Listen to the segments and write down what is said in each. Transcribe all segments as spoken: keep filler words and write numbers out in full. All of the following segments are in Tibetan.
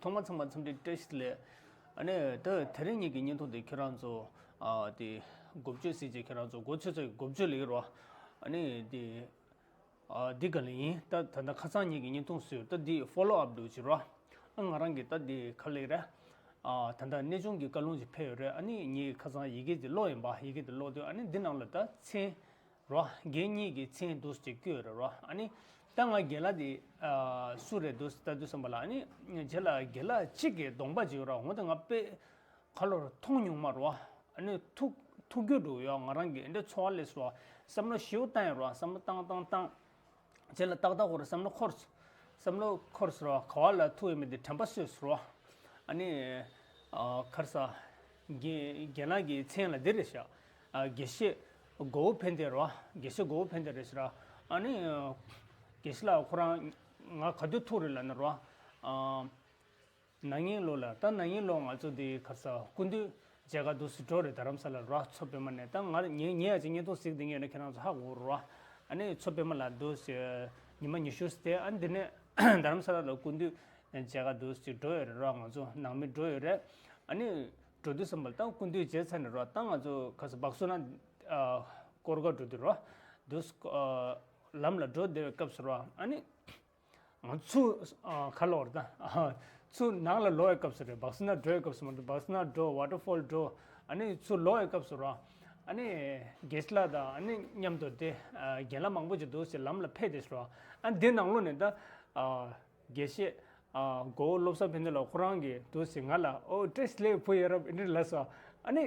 ཚང་མ་ཚང་མ་འཚམས་འདྲི་བཀྲ་ཤིས་བདེ་ལེགས། ཨ་ནི་ད་དེ་རིང་ངེད་ཀྱི་བརྙན་ཐུང་དེ་ཁྱེད་རང་ཚོ་ཨ་དེ་འགོ་བརྗོད་ཟེར་བྱས་ཁྱེད་རང་ཚོ་འགོ་ཚུགས་ཚུགས་འགོ་བརྗོད་ལེགས་རོ། ཨ་ནི་དེ་ཨ་འདི་ག་ལ་ཡིན། ད་ད་ལྟ་ཁ་སང་ངེད་ཀྱི་བརྙན་ཐུང་བཟོས་ད་འདི་ཕོ་ལོ་ཨབ་འགྲོ་བྱེད་རོ། ཨ་ང་རང་གི་ད་འདི་ག་ལེགས་རེད། ཨ་ད་ལྟ་གནས་ཆུང་གི་བཀའ་ལུང་ཅིག་ཕེབས་ཡོད་རེད། ཨ་ནི་ངེད་ཁ་སང་ཡི་གེ་དེ་ཀློག་ཡིན་པ། ཡི་གེ་དེ་ཀློག་དུས་ཨ་ནི་འདི་ནང་ལ་ད་མཚན་རོ། རྒན་གཉིས་ཀྱི་མཚན་འདུག་ཅིག་བཀོད་རེད་རོ། ཨ་ནི་ད་ང་རྒན་ལགས་དེ་ཨ་སུ་རེད་འདུག་ལྟ་དུས་བསམ་པ་ལ། ཨ་ནི་རྗེས་ལ་རྒན་ལགས་གཅིག་གི་གདོང་པ་ཅིག་ཡོད་རོ། འོ་དེ་ང་དཔེ་ཁ་ལོར་མཐོང་མྱོང་མ་རོ། ཨ་ནི་ཐུག་ཐུག་རྒྱུ་འགྲོ་ཡོད། ང་རང་གི་འདི་ཚོར་བ་ལས་སོ། བསམ་བློ་ཞེ་པོ་བཏང་ཡོད་རོ། བསམ་བློ་བཏང་བཏང་བཏང་། རྗེས་ལ་ཏག་ཏག་ཁོ་རང་བསམ་བློ་འཁོར། བསམ་བློ་འཁོར་སོང་རོ། ག་བ་ལ་ཐུག་ཡོད་མེད་དེ་དྲན་པ་གསོས་སོང་རོ། ཨ་ནི་ཨ་ཁར་ས་རྒན་རྒན་ལགས་ཀྱི་མཚན་ལ་འདི་རེད་ཤག་ཨ་དགེ་བཤེས་མགོ་བོ་ཕན་བདེ་རོ། དགེ་བཤེས་མགོ་བོ་ཕན་བདེ་རེད་ཤག་ར། ཨ་ནི་ཨ་དགེ་བཤེས་ལགས་ཁོ་རང་ང་ག་དུས་ཐུག་རེད་ལབ་ན་རོ། ཨ་ན་ནིང་ལོ་ལ། ད་ན་ནིང་ལོ་ང་ཚོ་འདི་ག་རེ་ཟ་སྐུ་མདུན་མཇལ་ཁ་འདུག་སེ་འགྲོ་རེད། རྡ་རམ་ས་ལ་ར། མཚོ་པདྨ་ནས་ད་ང་ངས་ངས་ཡ་ཅིག་བརྙན་ཐུང་གཟིགས་བསྡད་མཁན་ཡོད་ན་ཁྱེད་རང་ཚོ་ཧ་གོ་ར། ཨ་ནི་མཚོ་པདྨ་ལ་འདུག་སེ་ཉི་མ་ཉི་ཤུ་སྟེ། ཨ་ནི་འདི་ནས་རྡ་རམ་ས་ལ་ལ་སྐུ་མདུན་མཇལ་ཁ་འདུག་སེ་འགྲོ་ཡོད་རེད་ར། ང་ཚོ་ནང་མི་འགྲོ་ཡོད་རེད། ཨ་ནི་འགྲོ་དུས་ཙམ་པ་ལ་ད་སྐུ་མདུན་མཇལ་ཚར་ནས་ར། ད་ང་ཚོ་ག་རེ་ཟ་སྦག་སུ་ན་ཨ་སྐོར་ག་འགྲོ་དུས་ར། འདུག་སེ་ཨ་ལམ་ལ་འགྲོ་བསྡད་པའི་སྐབས་སུ་ར། ཨ་ནི། ང་ཚུར་ཨ་ཁ་ལོར་ད་ཚུར་ནང་ལ་ལོག་པའི་སྐབས་སུ་རེད། སྦག་སུ་ན་འགྲོ་བའི་སྐབས་སུ་མ་གཏོགས། སྦག་སུ་ན་འགྲོ། ཝ་ཊར་ཕོལ་འགྲོ། ཨ་ནི་ཚུར་ལོག་པའི་སྐབས་སུ་ར། ཨ་ནི་དགེ་བཤེས་ལགས་དང་ཨ་ནི་མཉམ་དུ་དེ་ཨ་རྒན་ལགས་མང་པོ་ཅིག་འདུག་སེ་ལམ་ལ་ཕེབས་བསྡད་སོང་ར། ཨ་འདི་ནང་ལོགས་ནས་ད་ཨ་དགེ་བཤེས་ཨ་མགོ་བོ་བློ་བཟང་ཕན་བདེ་ལགས་ཁོ་རང་གིས་འདུག་སེ་ང་ལ་ཨོ་བཀྲ་ཤིས་བདེ་ལེགས་བུ་ཡ་རབས་ཨེ་འདྲ་ལབ་སོང་། ཨ་ནི་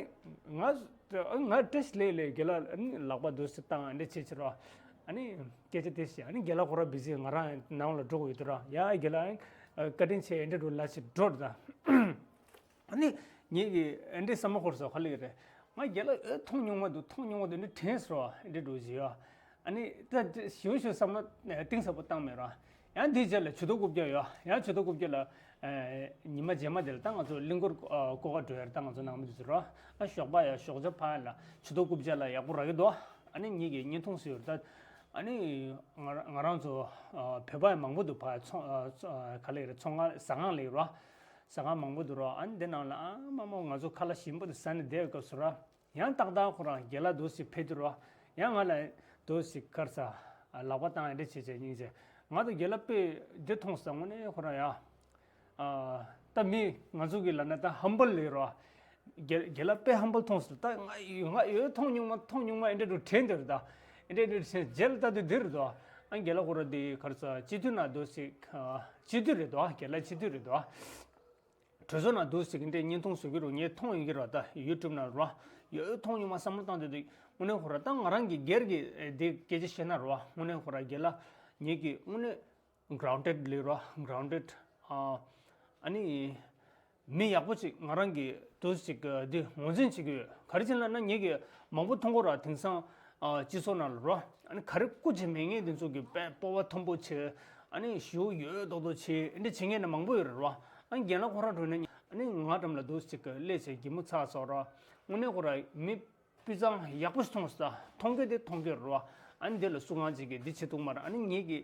ང་ང་བཀྲ་ཤིས་བདེ་ལེགས་ལབ། དགེ་ལགས་ཨ་ནི་ལག་པ་འདུག་སེ་བཏང་ཨེ་འདྲ་བྱེད་བྱེད་ར། ཨ་ནི། སྐད་ཆ་དེ་བཤད། ཨ་ནི་རྒན་ལགས་ཁོ་རང་བི་ཟི། ང་རང་ནང་ལ་འགྲོ་དགོས་ཡོད་དུས་ར། ཡ་རྒན་ལགས་ཨ་བཀའ་དྲིན་ཆེ་ཨེ་འདྲ་འགྲོ་ལ་ཞིག་འགྲོ་རེད་ད། ཨ་ནི་ངེད་ཀྱི་ཨེ་འདྲའི་བསམ་བློ་འཁོར་སོང་། ག་ལེ་རེད། ང་རྒན་ལགས་ཨེ་མཐོང་མྱོང་མ་འདུག་མཐོང་མྱོང་མ་འདུག་འདི་དྲན་སོང་། ཨེ་འདྲ་འགྲོ་བཞིན་ཡོད། ཨ་ནི་ད་ཞིའུ་ཞིའུ་བསམ་བློ་གཏིང་ཟབ་པོ་བཏང་མེད་ར། ཡང་འདིའི་རྗེས་ལ་ཆུ་ཐོག་རྐུབ་བཀྱག་ཡོད། ཡང་ཆུ་ཐོག་རྐུབ་བཀྱག་ལ་ཨ་ཉི་མ་རྗེས་མ་དེ་ལ་ད་ང་ཚོ་གླིང་སྐོར་ཨ་སྐོར་ག་འགྲོ་ཡ་རེད། ད་ང་ཚོ་ནང་མི་དེ་ཚོ་ར། ཨ་ཞོགས་པ་ཡ་ཞོགས་ཇ་ཕ་ཡ་ལ་ཆུ་ཐོག་རྐུབ་བཀྱག་ལ་ཡག་པོ་རག་གི་འདུག་ཨ་ནི་ངེད་ཀྱི་བརྙན་ཐུང་བཟོས་ཡོད་རེད་ད། ཨ་ནི་ང་ང་རང་ཚོ་ཨ་བོད་པ་ཡང་མང་པོ་འདུག་ཕ་ཚོང་ཨ་ཚོ་ཨ་ག་ལེ་རེད། ཚོང་ཁང་ཟ་ཁང་ལས་ར། ཟ་ཁང་མང་པོ་འདུག་ར། ཨ་ནི་དེ་ནང་ལ་ཨ་མ་མ་ང་ཚོ་ཁ་ལག་ཞིམ་པོ་དེ་ཟ་ནས་བསྡད་སྐབས་སུ་ར། ཡང་ཏག་ཏག་ཁོ་རང་རྒན་ལགས་འདུག་སེ་ཕེབས་དུས་ར། ཡང་ང་ལ་འདུག་སེ་ག་རེ་ཟ་ལག་པ་བཏང་ཨེ་འདྲ་བྱེད་བྱེད་སྙིང་རྗེ། ང་དང་རྒན་ལགས་དཔེ་འདི་མཐོང་སོང་། དངོས་གནས་ཁོ་རང་ཡ། ཨ་ད་མི་ང་ཚོ་གི་ལབ་ན་ད་ཧམ་བལ་ལབ་ར། རྒན་རྒན་ལགས་དཔེ་ཧམ་བལ་མཐོང་སོང་། ད་ང་ཡོད་ང་ཡོད་མཐོང་མྱོང་མ་མཐོང་མྱོང་མ་ཨེ་འདྲ་འགྲོ་དྲན་འདི་རེད་ད། ཨེ་འདྲ་འདྲ་དྲན་རྗེས་ལ་ལྟ་དུས་འདི་རེད་དོ། ཨ་རྒན་ལགས་ཁོ་རང་འདི་ག་རེ་ཟ་སྤྱི་འཐུས་ནང་འདུག་སེ་ཨ་སྤྱི་འཐུས་རེད་དོ། རྒན་ལགས་སྤྱི་འཐུས་རེད་དོ། གྲོས་ཚོགས་ནང་འདུག་ཟེར་གྱི་འདྲ་བརྙན་ཐུང་བཟོ་གི་རོ། ངས་མཐོང་ཡོང་གི་རོ། ད་ཡུ་ཊུབ་ནང་རོ། ཡོད་མཐོང་མྱོང་མ་བསམ་བློ་བཏང་དུས་དུས་དངོས་གནས་ཁོ་ར་ད་ང་རང་གི་སྒེར་གྱི་འདི་སྐད་ཆ་བཤད་ན་རོ། དངོས་གནས་ཁོ་ར་རྒན་ལགས་ངེད་ཀྱི་དངོས་གནས་གྷ་རའུན་ཌེཌ་ལབ་རོ། གྷ་རའུན་ཌེཌ་ཨ་ཨ་ནི་མི་ཡག་པོ་ཅིག་ང་རང་གི་འདུག་ཅིག་འདི་ངོས་འཛིན་བྱེད་ཀྱི་ཡོད། ག་རེ་བྱས་ལབ་ན་ངེད་ཀྱི་མང་པོ་མཐོང་གོ་ར། དེང་སང་ཨ་སྤྱི་ཚོགས་ནང་ལ་རོ། ཨ་ནི་ག་རེ་སྐུ་མཁྱེན་མེད་མཁན་དེ་ཚོ་གི་དཔེ་སྤོབས་པ་མཐོན་པོ་བྱེད། ཨ་ནི་ཞེ་པོ་ཡོད་མདོག་མདོག་བྱེད། འདི་བྱེད་མཁན་ནི་མང་པོ་ཡོད་རེད་རོ། ཨ་ནི་རྒན་ལགས་ཁོ་རང་འགྲོ་ནས་ཨ་ནི་ང་འགྲམ་ལ་འདུག་ཅིག་གི་སླེབས་བྱས་གད་མོ་ཚ་སོང་རོ། དངོས་གནས་ཁོ་ར་མི་སྤུས་གཙང་ཡག་པོ་ཞིག་མཐོང་སོང་། ད་མཐོང་གི་དེ་མཐོང་གི་རོ། ཨ་ནི་འདི་ལ་སུ་གང་ཅིག་གིས་འདི་བྱེད་ཐུབ་མ་རེད། ཨ་ནི་ངེད་ཀྱི་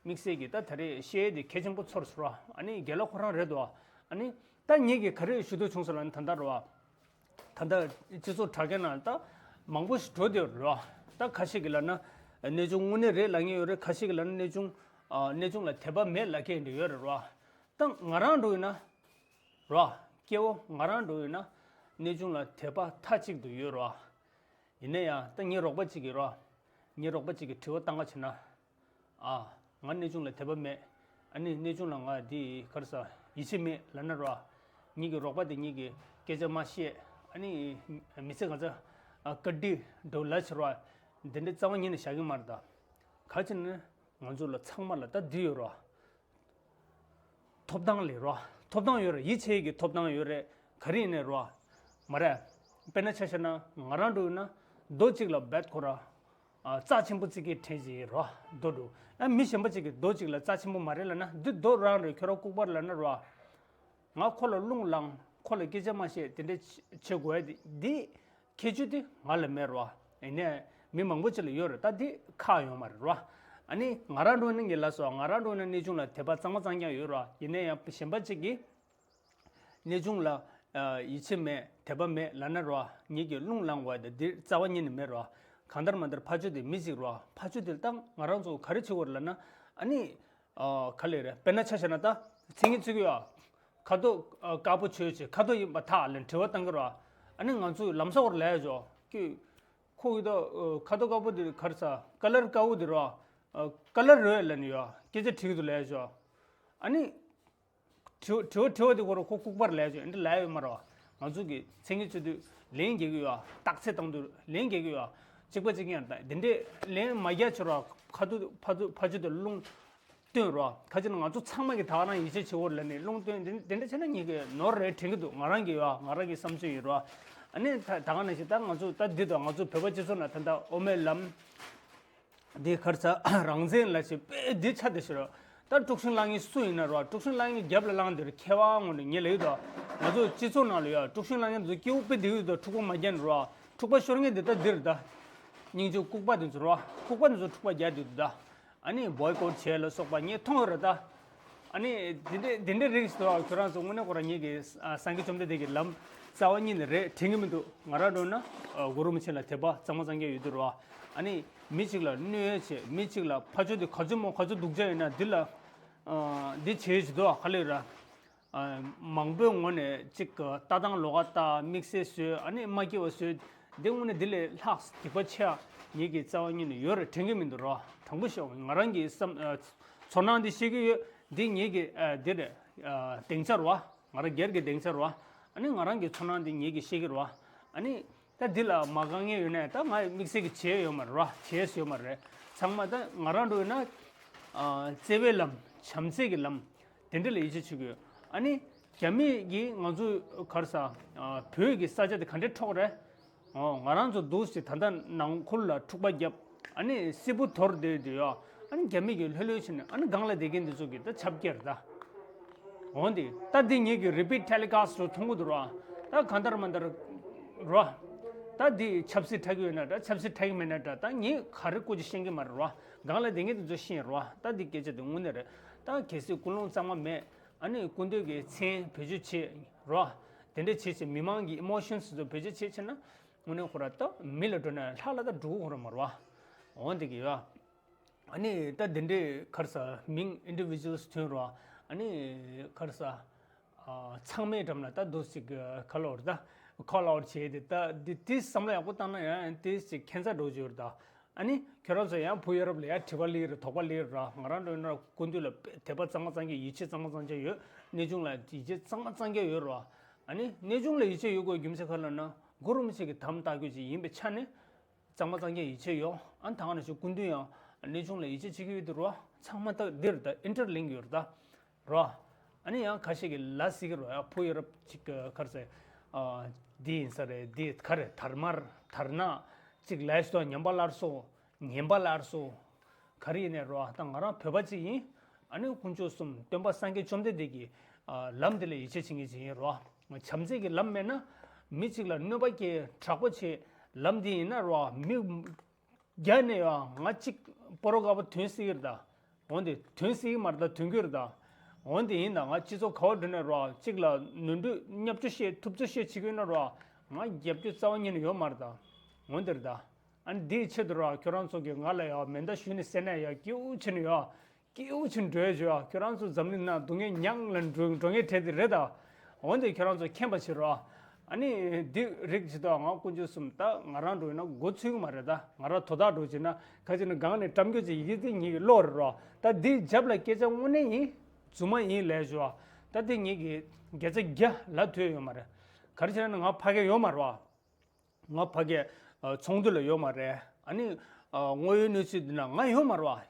དམིགས་བསལ་གྱི་ད་ད་རེས་བཤད་ཡས་དེ་གལ་ཆེན་པོ་ཚོར་སོང་རོ། ཨ་ནི་རྒན་ལགས་ཁོ་རང་རེད་དོ། ཨ་ནི་ད་ངེད་ཀྱིས་ག་རེ་ཞུ་འདོད་བྱུང་སོང་ལབ་ན་ད་ལྟ་རོ། ད་ལྟ་སྤྱི་ཚོགས་དྲ་རྒྱ་ནང་ད་མང་པོ་ཞིག་འགྲོ་བསྡད་ཡོད་རེད་རོ། ད་ཁ་ཤས་ཀྱིས་ལབ་ན་གནས་ཆུང་དངོས་གནས་རེད་ལབ་མཁན་ཡོད་རེད། ཁ་ཤས་ཀྱིས་ལབ་ན་གནས་ཆུང་ཨ་གནས་ཆུང་ལ་དད་པ་མེད་ལབ་མཁན་འདྲ་ཡོད་རེད་རོ། ད་ང་རང་འགྲོ་ཡིན་ན་རོ། སྐྱེ་བོ་ང་རང་འགྲོ་ཡིན་ན་གནས་ཆུང་ལ་དད་པ་མཐའ་གཅིག་ཏུ་ཡོད་རོ། ཡིན་ན་ཡང་ད་ངའི་རོགས་པ་གཅིག་གིས་རོ། ངའི་རོགས་པ་གཅིག་གིས་དྲི་བ་བཏང་ག་བྱས་ན། ཨ། ང་གནས་ཆུང་ལ་དད་པ་མེད། ཨ་ནི་གནས་ཆུང་ལ་ང་འདི་ག་རེ་ཟ་ཡིད་ཆེས་མེད་ལབ་ན་རོ། ངེད་ཀྱི་རོགས་པ་དེ་ངེད་ཀྱི་སྐད་ཆ་མ་བཤད། ཨ་ནི་མི་ཚེ་ག་ཚ་ཨ་བཀའ་དྲིན་འགྲོ་ལབ་བྱེད་རོ། འདི་འདྲའི་རྩ་བ་ཉིད་ནས་བཞག་གི་མ་རེད་ད། ག་རེ་བྱས་ན་ང་ཚོ་ལ་ཚང་མ་ལ་ད་འདི་ཡོད་རོ། ཐོབ་ཐང་ལས་རོ། ཐོབ་ཐང་ཡོད་རེད། ཡིད་ཆེས་ཀྱི་ཐོབ་ཐང་ཡོད་རེད། ག་རེ་ཡིན་ནའི་རོ། མ་རེད། དཔེར་ན་ཆ་བཞག་ན་ང་རང་འགྲོ་ཡོད་ན་རྡོ་གཅིག་ལ་བེད་ཁོ་ར། ཨ་རྩ་ཆེན་པོ་བརྩི་གི་དྲན་གྱི་རོ། རྡོ་འགྲོ། ཨ་མི་གཞན་པ་གཅིག་གིས་རྡོ་གཅིག་ལ་རྩ་ཆེན་པོ་མ་རེད་ལབ་ན། འདི་རྡོ་རང་རེད། ཁྱོད་རང་ལྐུགས་པ་རེད་ལབ་ན་རོ། ང་ཁོ་ལ་རླུང་ལངས། ཁོ་ལ་སྐད་ཆ་མ་བཤད། དེ་འདྲ་བྱེད་དགོས་ཡ་དེ་འདི། ཁྱད་ཆོས་དེ་ང་ལ་མེད་རོ། ཡིན་ནའི་མི་མང་པོ་ཅིག་ལ་ཡོད་རེད། ད་དེ་ཁག་ཡོད་མ་རེད་རོ། ཨ་ནི་ང་རང་འགྲོ་ན་ངས་ལབ་སོང་། ང་རང་འགྲོ་ན་གནས་ཆུང་ལ་དད་པ་གཙང་མ་གཙང་རྐྱང་ཡོད་རོ། ཡིན་ན་ཡང་གཞན་པ་ཅིག་གིས་ གནས་ཆུང་ལ་ཡིད་ཆེས་མེད། དད་པ་མེད་ལབ་ན་རོ། ངེད་ཀྱིས་རླུང་ལངས་པ་དེ་འདི་རྩ་བ་ཉིད་ནས་མེད་རོ། གང་ལྟར་མ་ལྟར་ཕ་ཆོས་དེ་མི་གཅིག་རོ། ཕ་ཆོས་དེ་ལ་ད་ང་རང་ཚོ་ག་རེ་བྱེད་དགོས་རེད་ལབ་ན། ཨ་ནི། ག་ལེར་རེད། དཔེར་ན་ཆ་བཞག་ན་ད་མཚན་ཉིད་ཚིག་གི་ཡོད། ཁ་དོག་དཀར་པོ་ཆོས་ཅན། ཁ་དོག་ཡིན་པར་ཐལ་ལབ་དྲི་བ་བཏང་གི་རོ། ཨ་ནི་ང་ཚོས་ལམ་སང་བར་ལབ་ཡ་ཅོ་ཀྱི། ཁོ་གི་ད་ཁ་དོག་དཀར་པོ་དེ་ག་རེ་ཟ། ཀ་ལར་དཀར་པོ་དེ་རོ། ཀ་ལར་རེད་ལབ་ནི་ཡོད། སྐད་ཆ་དྲི་གི་འདུག་ལབ་ཡ་ཅོ། ཨ་ནི། དྲི་བ་དྲི་བ་དྲི་བ་དེ་ཁོ་རང་ཁོ་ལྐུགས་པར་ལབ་ཡ་ཅོ། འདི་ལབ་ཡོད་མ་རོ། ང་ཚོ་གི་མཚན་ཉིད་ཚོ་དུས་ལན་རྒྱག་གི་ཡོད། རྟགས་གསལ་བཏང་དུས་ལན་རྒྱག་གི་ཡོད། གཅིག་པ་གཅིག་རྐྱང་རེད། ད་འདི་འདྲས་ལན་མ་རྒྱག་ཆོག་རོ། ཁ་དོག་ཕ་ཚོ་ཕ་ཆོས་དེ་རླུང་བཏོན་རོ། ཁ་ཅིག་ན་ང་ཚོ་ཚང་མ་གི་ད་ག་རང་ཡིད་ཆེས་བྱེད་དགོས་ལབ་ནས་རླུང་བཏོན། དེ་འདྲ་བྱས་ན་ངེད་ཀྱི་ནོར་རེད་དྲན་གི་འདུག་ང་རང་གི་ཡོད། ང་རང་གི་བསམ་ཚུལ་ཡིན་རོ། ཨ་ནི་ད་ད་ག་ནང་བཞིན་ད་ང་ཚོ་ད་འདི་དང་ང་ཚོ་བོད་པ་སྤྱི་ཚོགས་ནང་ད་ལྟ་དབུ་མའི་ལམ། འདི་ག་རེ་ཟ། རང་བཙན་ལབ་བྱས་དཔེ་འདི་ཆ་དེ་ཤོར། ད་དཀྲུག་ཤིང་བསླང་མཁན་སུ་ཡིན་ན་རོ། དཀྲུག་ཤིང་བསླང་མཁན་རྒྱབ་ལ་བསླངས་དེར་མཁས་དབང་ངོ་ནས་ངས་ལབ་ཡོད་དོ། ང་ཚོ་སྤྱི་ཚོགས་ནང་ལ་ཡོད་དཀྲུག་ཤིང་བསླང་མཁན་ཚོ་སྐྱེ་བོ་དཔེ་འདི་ཡོད་དོ། འཁྲུག་པ་མ་རྒྱག་ནས་རོ། འཁྲུག་པ་ཤོར་མཁན་འདི་ད་འདིར་ད། སྙིང་རྗེ་ལྐུགས་པ་འདི་ཚོ་རོ། ལྐུགས་པ་འདི་ཚོ་འཁྲུག་པ་རྒྱག་འདི་འདུག་ད། ཨ་ནི་བོའི་ཀོཊ་བྱས་ལ་སོགས་པ་ངས་མཐོང་ཡོད་རེད་ད། ཨ་ནི་དེ་འདྲས་དེ་འདྲས་རིགས་སུ་ཁྱོད་རང་ཚོ་དངོས་གནས་ཁོ་རང་ཉིད་ཀྱི་སངས་རྒྱས་བཅོམ་ལྡན་འདས་ཀྱི་ལམ་རྩ་བ་ཉིད་ནས་རེད་དྲན་གྱི་མི་འདུག་ང་རང་འགྲོ་ན་གུ་རུ་རིན་པོ་ཆེ་ལ་དད་པ་གཙང་མ་གཙང་རྐྱང་ཡོད་དུས་རོ། ཨ་ནི་མི་གཅིག་ལ་གནོད་བྱེད། མི་གཅིག་ལ་ཕ་ཆོས་དེ་ག་ཚོད་མོ་ག་ཚོད་སྡུག་ཅག་ཡིན་ན་འདི་ལ་འདི་བྱེད་བྱེད་དོ་ག་ལེར་ར། མང་པོའི་ངོས་ནས་གཅིག་གི་ལྟ་སྟངས་ལོགས་ཀ་ལྟ། དམིགས་བསལ་བཟོས། ཨ་ནི་མ་སྐྱིད་པ་བཟོས། འདི་དངོས་གནས་འདི་ལས་ལྷག་སྡིག་པ་ཆེ་བ་ངེད་ཀྱི་རྩ་བ་ཉིད་ནས་ཡོད་རེད་དྲན་གྱི་མི་འདུག་རོ། དྲང་པོ་ཤོད། ང་རང་གི་བསམ། ཚོར་སྣང་འདི་བཤད་ཀྱི་ཡོད། འདི་ངེད་ཀྱི་འདི་རེད། སྡིངས་ཆ་རོ། ང་རང་སྒེར་གྱི་སྡིངས་ཆ་རོ། ཨ་ནི་ང་རང་གི་ཚོར་སྣང་འདི་ངེད་ཀྱིས་བཤད་ཀྱི་རོ། ཨ་ནི། ད་འདི་ལ་མ་དགའ་མཁན་ཡོད་ན་ད་ང་དམིགས་བསལ་གྱི་བྱས་ཡོད་མ་རེད་ར། བྱས་ཡོད་མ་རེད། ཚང་མ་ད་ང་རང་འགྲོ་ཡོད་ན། བརྩེ་བའི་ལམ། བྱམས་བརྩེ་གི་ལམ། དེ་འདྲ་ལ་ཡིད་ཆེས་བྱེད་དགོས། ཨ་ནི། རྒྱ་མི་གིས་ང་ཚོ་ག་རེ་ཟ། བོད་ཀྱི་ས་ཆ་དེ་ག་འདྲས་འཕྲོག་རེད། ཨོ་ང་རང་ཚོ་འདུག་སེ་ད་ལྟ་ནང་ཁུལ་ལ་འཁྲུག་པ་བརྒྱབ། ཨ་ནི་སིལ་བུ་དོར་བསྡད་དུས་ཡོ། ཨ་ནི་རྒྱ་མི་གིས་ལྷོད་ལྷོད་བྱས་ནས་ཨ་ནི་སྒང་ལ་བསྡད་མཁན་འདི་ཚོ་གིས་ད་ཆབ་བཀྱག་རེད་ད། འོན་ཏེ་ད་འདི་ངེད་ཀྱི་རི་པིཊ་ཊེ་ལི་ཀཱ་སི་ཊི་རུ་མཐོང་གི་འདུག་ར། ད་གང་ལྟར་མ་ལྟར་ར། ད་འདི་ཆབ་སྲིད་འཁྲབ་ཀྱི་ཡོད་ན་འདྲ། ཆབ་སྲིད་འཁྲབ་ཀྱི་མེད་ན་འདྲ། ད་ངས་ག་རེ་བཀོད་ཀྱི་ཤེས་ཀྱི་མ་རེད་ར། སྒང་ལ་བསྡད་མཁན་འདི་ཚོ་ཤེས་ར། ད་འདི་སྐད་ཆ་འདི་དངོས་གནས་རེད། ད་གལ་སྲིད་ཀུན་སློང་གཙང་མ་མེད། ཨ་ནི་སྐུ་མདུན་གྱི་མཚན་བེད་སྤྱོད་བྱེད་ར། དེ་འདྲ་བྱེད་བྱེད་མི་མང་གི་ཨི་མོ་ཤན་སི་ཚོ་བེད་སྤྱོད་བྱེད་བྱེད་ན། དངོས་གནས་ཁོ་ར་ད་མི་ལ་འགྲོ་ན་ལྷ་ལ་ད་འགྲོ་གི་ཁོ་ར་མ་རེད་བ། འོན་ཏེ་གི་ཡ། ཨ་ནི་ད་དེ་འདྲའི་ག་རེ་ཟ་མིང་ཨིན་ཌི་བི་ཇུ་ཨལ་སི་ཐོན་རོགས། ཨ་ནི་ག་རེ་ཟ། ཚང་མའི་འགྲམ་ལ་ད་འདུག་ཅིག་ག་ལོར་ད་ཁོ་ལོར་བྱས་ཏེ་ད་འདི་དེ་བསམ་བློ་ཡག་པོ་བཏང་ན་ཡང་དེ་ཅིག་ཁྱད་མཚར་འགྲོ་རྒྱུ་རེད་ད། ཨ་ནི་ཁྱོད་རང་ཚོ་ཡང་བུ་ཡ་རབས་ལ་ཡང་དྲི་བ་སླེབས་རེད། དོགས་པ་སླེབས་རེད། ང་རང་འགྲོ་ན་སྐུ་མདུན་ལ་དད་པ་གཙང་མ་གཙང་རྐྱང་ཡིད་ཆེས་གཙང་མ་གཙང་རྐྱང་ཡོད། གནས་ཆུང་ལ་ཡིད་ཆེས་གཙང་མ་གཙང་རྐྱང་ཡོད་རོགས། ཨ་ནི་གནས་ཆུང་ལ་ཡིད་ཆེས་ཡོད་དགོས་རྒྱུ་མཚན་ག་རེ་ལབ་ན་གུ་རུ་རིན་པོ་ཆེ་གི་དམ་བཏགས་རྒྱུ་ཅིག་ཡིན་པའི་ཆ་ནས། གཙང་མ་གཙང་རྐྱང་ཡིད་ཆེས་ཡོད། ཨ་ནི་ད་ག་ནང་བཞིན་སྐུ་མདུན་ཡང་གནས་ཆུང་ལ་ཡིད་ཆེས་བྱེད་ཀྱི་ཡོད་དེ་རོ། ཚང་མ་ད་འདིར་ད་ཨིན་ཊར་ལིང་ཡོད་རེད་ད། རོ། ཨ་ནི་ཡང་ཁ་ཤས་ཀྱིས་ལབ་སྲིད་ཀྱི་རོ། ཡ་བུ་ཡ་རབས་ཅིག་ག་རེ་ཟེར། འདི་ཡིན་ས་རེད། འདི་ག་རེ་དར་དམར་དར་ནག་ཅིག་ལབ་ཤོག་ཉམས་པ་སླར་གསོ། ངན་པ་སླར་གསོ། ག་རེ་ཡིན་ནའི་རོ། ད་ང་རང་བོད་པ་ཅིག་ཡིན། ཨ་ནི་དཀོན་མཆོག་གསུམ་སྟོན་པ་སངས་རྒྱས་བཅོམ་ལྡན་འདས་ཀྱི་ལམ་འདི་ལ་ཡིད་ཆེས་བྱེད་མཁན་ཅིག་ཡིན་རོ། བྱམས་བརྩེ་གི་ལམ་མེད་ན། མི་གཅིག་ལ་གནོད་པ་སྐྱེལ་དྲག་པོ་བྱེད་ལམ་འདི་ཡིན་ན་རོ། མི་བརྒྱ་ནས་ཡང་ང་གཅིག་སྤོ་རོ་དཀར་པོ་ཐོན་སྲིད་ཀྱི་རེད་ད། འོན་ཏེ་ཐོན་སྲིད་ཀྱི་མ་རེད་ད། ཐོན་གྱི་རེད་ད། འོན་ཏེ་ཡིན་ད་ང་སྤྱི་ཚོགས་ག་བ་འགྲོ་ནས་རོ། གཅིག་ལ་ནོར་འཁྲུལ་བརྙས་བཅོས་བཤད་ཐུབ་ཚོད་བཤད་བྱེད་ཀྱི་ཡོད་ན་རོ། ང་རྒྱབ་སྐྱོར་རྩ་བ་ཉིད་ནས་ཡོད་མ་རེད་ད། འོན་ཏེ་རེད་ད། ཨ་ནི་འདིའི་ཆེད་དུ་རོ། ཁྱོད་རང་ཚོ་གིས་ང་ལ་ཡ་མེ་མདའ་གཞུས་ནས་བསད་ན་ཡ་སྐྱིད་པོ་བྱས་ནས་ཡ། སྐྱིད་པོ་བྱས་ནས་འགྲོ་ཡ་བྱོས་ཨ། ཁྱོད་རང་ཚོ་འཛམ་གླིང་ནང་སྡུག་བསྔལ་མྱངས་ལ་འགྲོ་འགྲོ་མཁན་གྲས་དེ་རེད་ད། འོན་ཏེ་ཁྱོད་རང་ཚོ་མཁྱེན་པ་བྱེད་རོགས། ཨ་ནི་འདི་རིགས་ཇི་ལྟར་ང་དཀོན་མཆོག་གསུམ་ད་ང་རང་འགྲོ་ཡིན་ན་མགོ་ཚོས་ཀྱི་མ་རེད་ད། ང་རང་དོ་བདག་འགྲོ་བྱས་ན་ཁ་ཅིག་ནི་སྒང་ནས་བཀྲམ་རྒྱུ་ཅིག་ཡི་གེ་དེ་ཉིད་ཀྱི་བློ་རེད་རོ། ད་འདིའི་རྒྱབ་ལ་སྐད་ཆ་དངོས་གནས་ཡིན། རྫུན་མ་ཡིན་ལབ་ཞུ་ཨ། ད་དེ་ཉིད་ཀྱི་བརྒྱ་ཆ་བརྒྱ་ལབ་ཐུབ་ཡོད་མ་རེད། ག་རེ་བྱས་ན་ང་ཕ་གི་ཡོད་མ་རེད་བ། ང་ཕ་གི་ཚོགས་འདུ་ལ་ཡོད་མ་རེད། ཨ་ནི་དངོས་ཡོད་གནས་ཚུལ་འདི་ན་ང་ཡོད་མ་རེད་བ།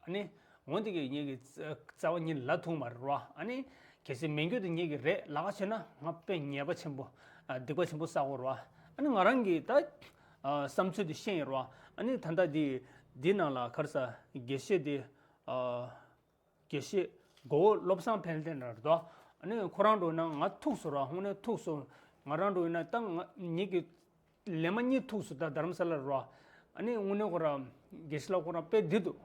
ཨ་ནི་འོན་ཏེ་གི་ངེད་ཀྱི་རྩ་བ་ཉིད་ལ་ཐུག་མ་རེད་བ། ཨ་ནི་གལ་སྲིད་མེད་རྒྱུ་དེ་ངེད་ཀྱི་རེད་ལབ་ཀ་བྱས་ན་ང་དཔེ་ཉེས་པ་ཆེན་པོ། སྡིག་པ་ཆེན་པོ་བསགས་དགོས་རེད་བ། ཨ་ནི་ང་རང་གི་ད་བསམ་ཚུལ་དེ་ཤེས་ཡོད་རེད་བ། ཨ་ནི་ད་ལྟ་དེ་འདི་ནང་ལ་ག་རེ་ཟ་དགེ་བཤེས་དེ། དགེ་བཤེས་མགོ་བོ་བློ་བཟང་ཕན་བདེ་ནར་དོ། ཨ་ནི་ཁོ་རང་འགྲོ་ན་ང་ཐུག་སོང་ར། དངོས་གནས་ཐུག་སོང་། ང་རང་འགྲོ་ཡིན་ན་ད་ང་ཉིད་ཀྱི་ལས་མ་གཉིས་ཐུག་སོང་ད་དྷ་རམ་ས་ལ་ར། ཨ་ནི་དངོས་གནས་ཁོ་ར་དགེ་བཤེས་ལགས་ཁོ་རང་དཔེ་འདི་འདུག་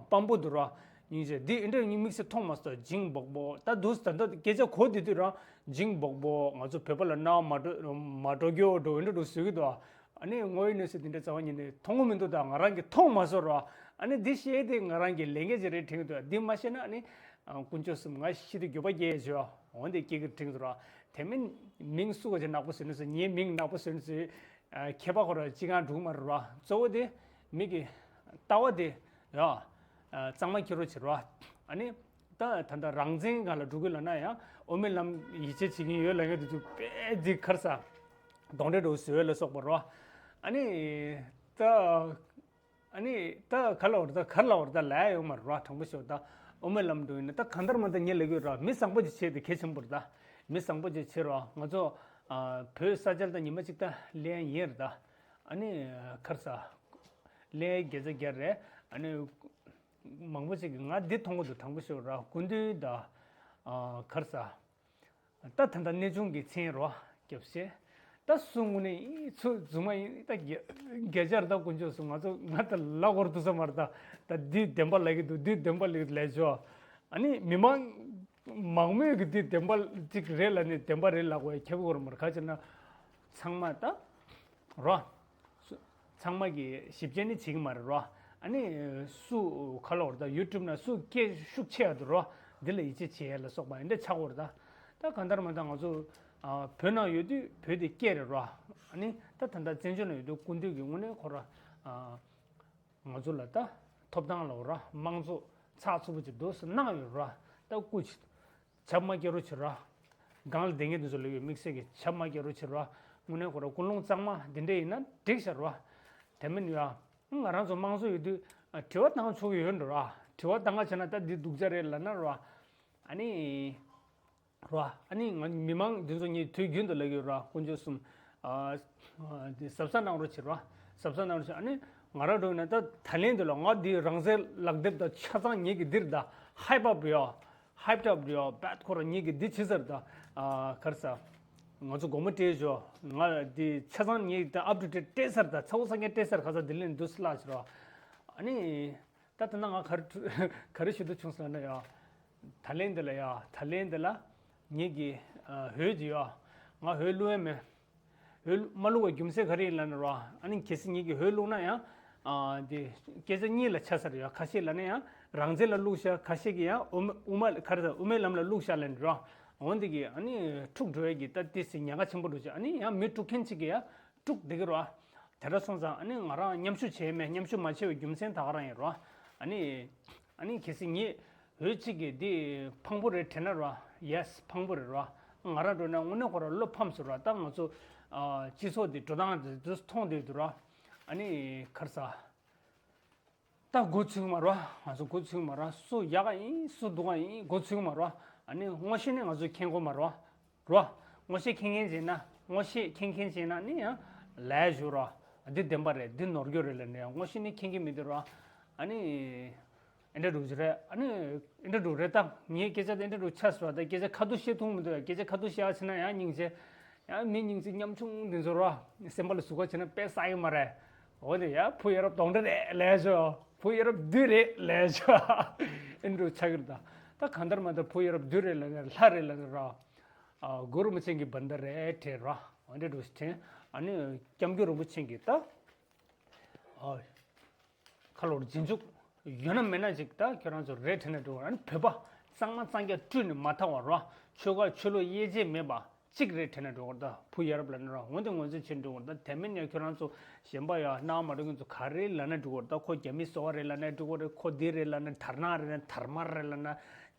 དཔང་པོ་འདུག་ར། སྙིང་རྗེ། འདི་འདྲ་ངས་དམིགས་བསལ་མཐོང་མ་སོང་། ཇིང་སྦོག་སྦོག་ད་འདུག་ད་ལྟ་སྐད་ཆ་གོ་དེ་དུས་རང་ཇིང་སྦོག་སྦོག་ང་ཚོ་བོད་པ་ལ་སྣང་བ་མ་འགྲོ་མ་འགྲོ་རྒྱུ་འགྲོ་འདྲ་འགྲོ་བཟོས་ཀྱི་འདུག་ཨ་ནི་ངོ་ཡི་གནས་ཚུལ་འདི་འདྲ་རྩ་བ་ཉིད་ནས་མཐོང་གི་མི་འདུག་ད་ང་རང་གིས་མཐོང་མ་སོང་ར། ཨ་ནི་འདི་བཤད་དེ་ང་རང་གི་ལས་འགན་ཅིག་རེད་དྲན་གྱི་འདུག་འདི་མ་བཤད་ན་ཨ་ནི་དཀོན་མཆོག་གསུམ་ང་ཤི་དུས་འགྱོད་པ་སྐྱེ་ཡས་བྱོས་འོན་ཏེ་སྐྱེ་གི་དྲན་གྱི་འདུག་ར། དེ་མིན་མིང་སུ་ག་ཅིག་ནག་པོ་བཟོས་ནས་སུ་ངའི་མིང་ནག་པོ་བཟོས་ནས་སུ་མཁས་པ་ཁོ་ར་ཅི་གང་འགྲུག་མ་རེད་ར། གཙོ་བོ་དེ་མི་གི་ལྟ་བ་དེ་ཡ་གཙང་མ་སྐྱེ་རོགས་བྱེད་ར། ཨ་ནི་ད་ད་ལྟ་རང་བཙན་སྒང་ལ་འགྲོ་གི་ལབ་ན་ཡང་དབུ་མའི་ལམ་ཡིད་ཆེས་བྱེད་ཀྱི་ཡོད་ལབ་མཁན་དེ་ཚོ་དཔེ་འདི་ཁར་ས་གདོན་འདྲེ་འགྲོ་བཟོས་ལ་སོགས་པ་རོ། ཨ་ནི་ད་ཨ་ནི་ད་ག་ལ་བར་ད་གར་ལ་བར་ད་ལ་ཡོང་མ་རོ། དྲང་པོ་ཤོད་ད་དབུ་མའི་ལམ་འགྲོ་ཡིན་ན་ད་གང་ལྟར་མ་ད་ཉེ་ལེ་གི་རོ། མི་བཟང་པོ་ཅིག་བྱས་ཏེ་གལ་ཆེན་པོ་རེད་ད། མི་བཟང་པོ་ཅིག་བྱེད་རོ། ང་ཚོ་བོད་ས་ཆར་ད་ཉི་མ་གཅིག་ད་ལེན་ཡིན་རེད་ད། ཨ་ནི་ཁར་ས་ལེན་དགེ་རྩ་རྒྱ་རེད། ཨ་ནི་མང་པོ་ཅིག་གིས་ང་འདི་མཐོང་གི་འདུག་དྲང་པོ་ཤོད་ར། སྐུ་མདུན་ད་ཁར་ས་ད་ད་ལྟ་གནས་ཆུང་གི་མཚན་རོ་རྒྱབ་ཤེས། ད་སུ་དངོས་གནས་ཚུ་རྫུན་མ་ཡིན་ད་རྒྱ་རྒྱ་ཆར་ད་དཀོན་མཆོག་གསུམ་ང་ཚོ་ང་ད་ལ་གོར་དུ་ས་མར་ད་ད་འདི་བདེན་པ་ལ་གི་འདུག་འདི་བདེན་པ་ལ་གི་ལས་ཆོ། ཨ་ནི་མི་མང་མང་མོས་གི་འདི་བདེན་པ་ཅིག་རེད་ལ་ནི་བདེན་པ་རེད་ལ་གོ་ཡ་ཁྱབ་གོར་མར་ཁ་ཆེ་ན་ཚང་མ་ད་རོ། སུ་ཚང་མ་གི་ཞིབ་དཔྱད་ནི་བྱེད་ཀྱི་མ་རེད་རོ། ཨ་ནི་སུ་ཁ་ལོར་ད་ཡུ་ཊུབ་ན་སུ་སྐད་ཤུགས་ཆེ་ཡ་འདུག་རོ། འདི་ལ་ཡིད་ཆེས་བྱེད་ཡ་ལ་སོགས་པ་འདི་འདྲ་ཆགས་ཡོད་རེད་ད། ད་གང་ལྟར་མ་ད་ང་ཚོ་ཨ་བོད་ནང་ཡོད་དུས་བོད་དེ་སྐད་རེད་རོ། ཨ་ནི་ད་ད་ལྟ་བཙན་བྱོལ་ནང་ཡོད་དུས་སྐུ་མདུན་གྱི་དངོས་གནས་ཁོ་ར་ཨ་ང་ཚོ་ལ་ད་ཐོབ་ཐང་ལ་རོ། དམངས་གཙོ་ཚགས་ཚུད་པོ་ཅིག་འདུག་སེ་གནང་ཡོད་རོ། ད་སྐུ་ཆ་ཆབ་མ་སྐྱེ་རོ་བྱེད་རོ། སྒང་ལ་བསྡད་མཁན་དེ་ཚོ་ལ་ཡོད་དམིགས་བསལ་གྱི་ཆབ་མ་སྐྱེ་རོ་བྱེད་རོ། དངོས་གནས་ཁོ་ར་ཀུན་སློང་གཙང་མ་འདི་འདྲ་ཡིན་ན་འགྲིག་ཤག་རོ། དེ་མིན་ཡ། ང་རང་ཚོ་དམངས་གཙོ་ཡོད་དུས་དྲི་བ་བཏང་ཆོག་གི་ཡོད་འགྲོ་ར། དྲི་བ་བཏང་ག་བྱས་ན་ད་འདི་སྡུག་ཅག་རེད་ལབ་ན་རོ། ཨ་ནི། རོ། ཨ་ནི་ང་མི་མང་འདི་ཚོ་ངས་དུས་རྒྱུན་དུ་ལབ་ཡོད་རོ། དཀོན་མཆོག་གསུམ། ཨ་འདི་གཟབ་གཟབ་གནང་རོགས་བྱེད་རོ། གཟབ་གཟབ་གནང་རོགས་བྱེད། ཨ་ནི་ང་རང་འགྲོ་ན་ད་ད་ལན་འདི་ལ་ང་འདི་རང་བཙན་ལག་དེབ་ད་ཆ་ཚང་ངེད་ཀྱི་འདིར་ད་ཧའི་པ་ཡོ། ཧའི་པ་ཡོ་བད་ཁོ་ར་ངེད་ཀྱི་འདི་ཕྱི་སར་ད་ཨ་གར་ས། ང་ཚོ་དགོང་མོ་སྤྲད་ཞོ། ང་འདི་ཆ་ཚང་ངེད་ད་ཨབ་ཏུ་ཌེ་ཊི་སྤྲད་སར་ད་ཚ་བོ་ས་ངེད་སྤྲད་སར་ཁ་ས་འདི་ལན་འདུག་སླ་ཞིག་རོ། ཨ་ནི། ད་ལྟ་ན་ང་ག་རེ་ག་རེ་ཞུ་འདོད་བྱུང་སོང་ན་ཡ། ད་ལན་འདི་ལ་ཡ། ད་ལན་འདི་ལ་ངེད་ཀྱི་ཨ་འོད་ཀྱི་ཡ། ང་འོད་བླུག་ཡ་མེད། འོད་མ་བླུག་པའི་རྒྱུ་མཚན་ག་རེ་ཡིན་ལབ་ན་རོ། ཨ་ནི་གལ་སྲིད་ངེད་ཀྱི་འོད་བླུག་ན་ཡང་ཨ་འདི་སྐད་ཆ་གཉིས་ལ་ཆ་ས་རེད་ཡ། ཁ་ཤས་ལབ་ན་ཡང་རང་བཙན་ལ་བླུག་ཤག་ཁ་ཤས་ཀྱི་ཡང་དབུ་མ་དབུ་མ་ག་རེ་ཟ་དབུ་མའི་ལམ་ལ་བླུག་ཤག་ལབ་ནི་རོ། འོན་ཏེ་གི་ཨ་ནི་འཁྲུག་འགྲོ་ཡ་གི་ད་ཏི་སི་ཉེན་ཁ་ཆེན་པོ་འགྲོ་ཅིག་ཨ་ནི་ཡང་མི་དཀྲུག་མཁན་ཅིག་གི་ཡ། དཀྲུག་བསྡད་ཀྱི་རོ། དེ་འདྲ་སོང་ཙང་ཨ་ནི་ང་རང་མཉམ་ཞུགས་བྱས་མེད། མཉམ་ཞུགས་མ་བྱས་པའི་རྒྱུ་མཚན་ད་ག་རང་ཡིན་རོ། ཨ་ནི། ཨ་ནི་གལ་སྲིད་ངས་འོས་གཅིག་གིས་འདི་ཕངས་པོ་རེད་དྲན་ན་རོ། ཡེ་སི་ཕངས་པོ་རེད་རོ། ང་རང་འགྲོ་ན་དངོས་གནས་ཁོ་རང་བློ་ཕམ་སོང་རོ། ད་ང་ཚོ་ཨ་སྤྱི་ཚོགས་འདི་འགྲོ་སྟངས་འདི་འདི་མཐོང་བསྡད་འདུག་རོ། ཨ་ནི་གར་ས། ད་འགོ་ཚུགས་མ་རོ། ང་ཚོ་འགོ་ཚུགས་མ་རོ། སུ་ཡག་ག་ཡིན་སུ་སྡུག་ག་ཡིན་འགོ་ཚུགས་མ་རོ། ཨ་ནི་ངོ་ཤེས་ནི་ང་ཚོ་མཁྱེན་གོ་མ་རོ། རོ། ངོ་ཤེས་མཁྱེན་མཁན་བྱས་ན་ངོ་ཤེས་མཁྱེན་མཁན་བྱས་ན་ནི་ཡང་ལས་ཞུ་རོ། འདི་བདེན་པ་རེད། འདི་ནོར་འཁྱོག་རེད་ལབ་ནས་ངོ་ཤེས་ནི་མཁྱེན་གྱི་མི་འདུག་རོ། ཨ་ནི། ཨེ་འདྲ་འགྲོ་གི་རེད། ཨ་ནི། ཨེ་འདྲ་འགྲོ་རེད་ད། ངའི་སྐད་ཆ་དེ་ཨེ་འདྲ་འགྲོ་ཆགས་སོང་ད། སྐད་ཆ་ཁ་ཐུག་བཤད་ཐུབ་མི་འདུག་སྐད་ཆ་ཁ་ཐུག་བཤད་ཡ་བྱས་ན་ཡང་སྙིང་རྗེ། ཡང་མི་སྙིང་རྗེ་ཉམ་ཆུང་འདི་ཚོ་རོ། སེམས་པ་ལ་ཟུག་ག་བྱས་ན་དཔེ་བསགས་ཡོད་མ་རེད། འོ་དེ་ཡ་བུ་ཡ་རབས་གདོན་འདྲེ་རེད་ལས་ཆོ། བུ་ཡ་རབས་བདུད་རེད་ལས་ཆོ། ཨེ་འདྲ་ཆགས་ཀྱི་རེད་ད། ད་གང་ལྟར་མ་ལྟར་བུ་ཡ་རབས་བདུད་རེད་ལབ་ནས་ལྷ་རེད་ལབ་ནས་རོ། ཨ་གུ་རུ་རིན་པོ་ཆེ་གི་བན་ད་རེད་དྲན་རོ། འོ་འདྲ་འགྲོ་ཞིག་དྲན། ཨ་ནི་སྐྱབས་མགོན་རིན་པོ་ཆེ་གི་ད། ཨ་ཁ་ལོར་རྗེས་འཇུག་ཡོད་ན་མེད་ན་ཅིག་ད་ཁྱོད་རང་ཚོ་རེད་དྲན་ན་འགྲོ་བ། ཨ་ནི་བོད་པ་གཙང་མ་གཙང་རྐྱང་བཀྲུས་ནས་མ་ཐར་བ་རོ། ཆོལ་ཁ་ཆོས་ལུགས་དབྱེ་འབྱེད་མེད་པ་གཅིག་རེད་དྲན་ན་འགྲོ་བ། ད་བུ་ཡ་རབས་ལ་ནི་རོ། འོན་ཏེ་ངོས་འཛིན་བྱེད་འགྲོ་བ། ད་དེ་མིན་ཡང་ཁྱོད་རང་ཚོ་གཞན་པ་ཡང་སྣང་མ་འགྲོ་མཁན་ཚོ་ག་རེ་ལབ་ན་འགྲིག་གོ། ད་ཁོ་རྒྱ་མི་སོ་བ་རེད་ལབ་ན་འགྲིག་གོ་རེད། ཁོ་འདི་རེད་ལབ་ན་དར་ནག་རེད་ན་དར་དམར་རེད་ལབ་ན་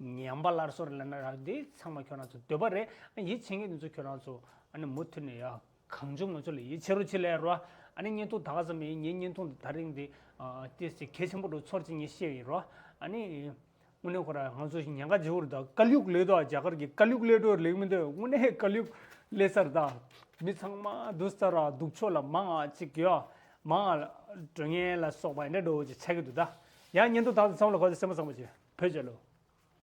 ངན་པ་སླར་གསོ་རེད་ལབ་ན་ར། འདི་ཚང་མ་ཁྱོད་རང་ཚོ་འདོད་པ་རེད། ཡིད་ཆེས་མཁན་འདི་ཚོ་ཁྱོད་རང་ཚོ་ཨ་ནི་མུ་མཐུད་ནས་ཡ། གང་བྱུང་མང་བྱུང་ལ་ཡིད་ཆེས་རོགས་བྱེད་ལབ་རོ། ཨ་ནི་བརྙན་ཐུང་ད་ག་ཙམ་ཡིན། ངའི་བརྙན་ཐུང་འདི་དེ་རིང་འདི་ཨ་ཏོག་ཙམ་གལ་ཆེན་པོ་འདྲ་ཚོར་ཅིག་ངས་བཤད་ཡིན་རོ། ཨ་ནི་དངོས་གནས་ཁོ་ར་ང་ཚོ་ཞིག་ཉེན་ཁ་ཆེ་བོ་རེད་ད། ཀ་ལིའུག་ལས་དོ། རྒྱ་གར་གྱི་ཀ་ལིའུག་ལས་དོ་ལེགས་མི་འདུག་དངོས་གནས་ཀ་ལིའུག་ལས་སར་ད། མི་ཚང་མ་འདུག་སར་ར་སྡུག་ཕྱོགས་ལ་མང་ང་ཅིག་ཡོད། མང་ང་འགྲོ་ངན་ལ་སོགས་པ་འདྲ་འགྲོ་ཅིག་ཆགས་ཀྱི་འདུག་ད། ཡང་བརྙན་ཐུང་ད་ཚང་མ་ལ་གོ་ཚེ་སེམས་པ་བཟང་པོ་བྱེད། བོད་རྒྱལ་ལོ།